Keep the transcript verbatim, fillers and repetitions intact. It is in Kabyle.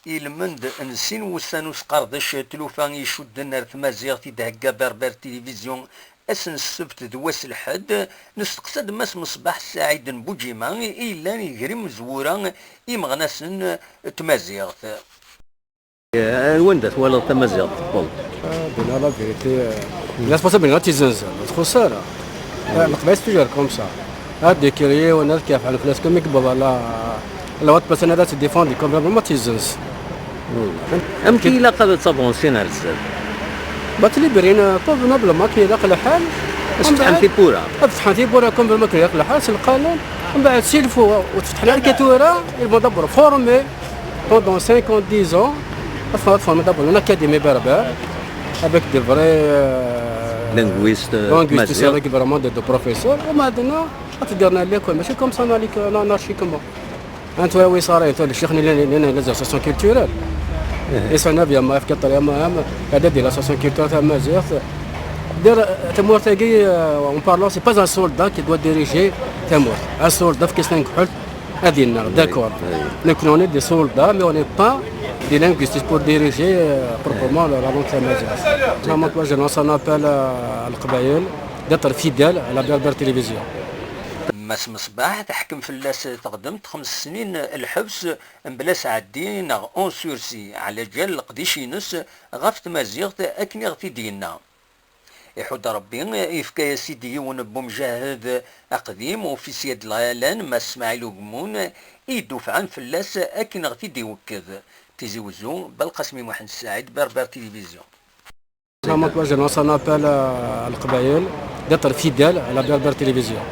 I lmend n sin wussan usqerdec, tlufa i icudden ar tmaziɣt i d-thegga Berber Télévision ass n ssebt d wass lḥedd, nesteqsa-d Mass Meṣbaḥ Saɛid n Buǧima i yellan gar imezwura imeɣnasen n tmaziɣt. Ar wanda twalaḍ tamaziɣt tewweḍ? Ah, de la vérité, euh, les responsables n tizzenza, ur txuṣṣ ara. Ah, leqbayel c'est toujours comme ça. Ad d-yekker yiwen, ad kafɛen fell-as, comme i yewweḍ ala, ala wat personnes ad tt-défendre, comme vraiment tizzenz. Amek i ilaq ad ttavansin ar zdat? Bah, tlibrin, euh, convenablement, akken ilaq lḥal. Ad fetḥen tiwwura. Ad fetḥen tiwwura, comme vraiment akken ilaq lḥal, s lqanun. Mbeɛd, s'il faut, ur tfetḥen ara akka tura, ils vont d'abord former pendant cinq ans, dix ans, ad former d'abord une académie berbère, avec des vrais, euh, linguistes, euh, linguistes, avec vraiment des, des professeurs. ومن بعد، ad teddren l'école, ماشي comme ça, anarchiquement. Anwa wi ṣara, anwa ccix-nni, les associations culturelles. Isana via ma fka ṭṭri ama am, ad d l'association culturelle tamaziɣt. Dir tamurt-agi, euh, en parlant, c'est pas un soldat qui doit diriger tamurt. Un soldat, fk-as tanegḥelt, ad yennaɣ, d'accord. Nekkni, on est des soldats, mais on n'est pas des linguistes pour diriger, euh, proprement la, la langue tamaziɣt. Vraiment, moi, je lance un appel à, à Leqbayel d'être fidèles à la Berbère Télévision. Mass Meṣbaḥ teḥkem fell-as teɣdemt xems snin lḥebs mebla sɛeddi neɣ en sursis, ɛla ǧal leqdic-ines ɣef tmaziɣt akken i ɣ-t-id-yenna. Iḥudd Ṛebbi, yefka-yas-id yiwen n umjahed aqdim, officier de l'A L N, Mass Smaɛil Ugemmun, i yeddufɛen fell-as akken i ɣ-t-id-iwekked. Tizi Wezzu, Belqasem Muḥend Saɛid, Berber Télévision. Vraiment, moi, je lance un appel à, à Leqbayel d'être fidèles à la Berbère Télévision.